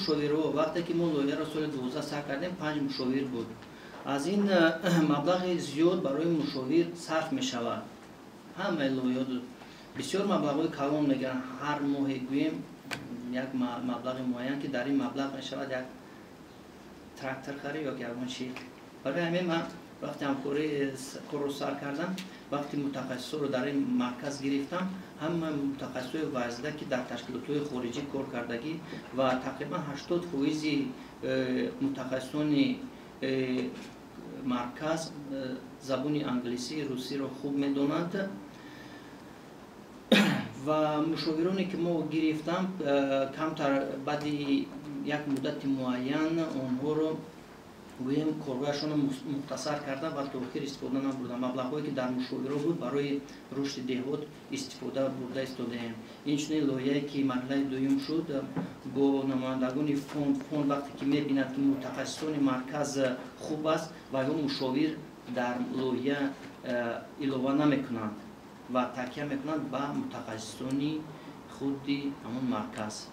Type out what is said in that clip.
Мушовирҳо, вақте ки мо лоиҳаро соли 12 сар кардем, 5 мушовир буд. Аз ин маблағи зиёд барои мушовир сарф мешавад. Ҳамаи лоиҳаҳо бисёр маблағҳои калон мегиранд. Ҳар моҳе гӯем як маблағи муайян, ки дар ин маблағ мешавад як трактор харид ё ягон чиз. Барои ҳамин ман вақте ҳамкорӣ корро сар кардам, вақти мутахассисҳоро дар ин марказ гирифтам, ҳама мутахассисҳои варзида, ки дар ташкилотҳои хориҷӣ кор кардагӣ, ва тақрибан 80% мутахассисони марказ забони англисӣ, русиро хуб медонанд. Ва мушовироне ки мо гирифтам, камтар баъди як муддати муайян онҳоро гӯем коргоҳашонро мухтасар карда ва то охир истифода набурдам. Маблағҳое ки дар мушовиро буд, барои рушди деҳот истифода бурда истодаем. Инчунин лоиҳае ки марҳилаи дуюм шуд бо намояндагони фонд. Фонд вақте ки мебинад, ки мутахассисони марказ хуб аст, ва ё мушовир дар лоиҳа илова намекунанд ва такя мекунанд ба мутахассисони худи ҳамон марказ.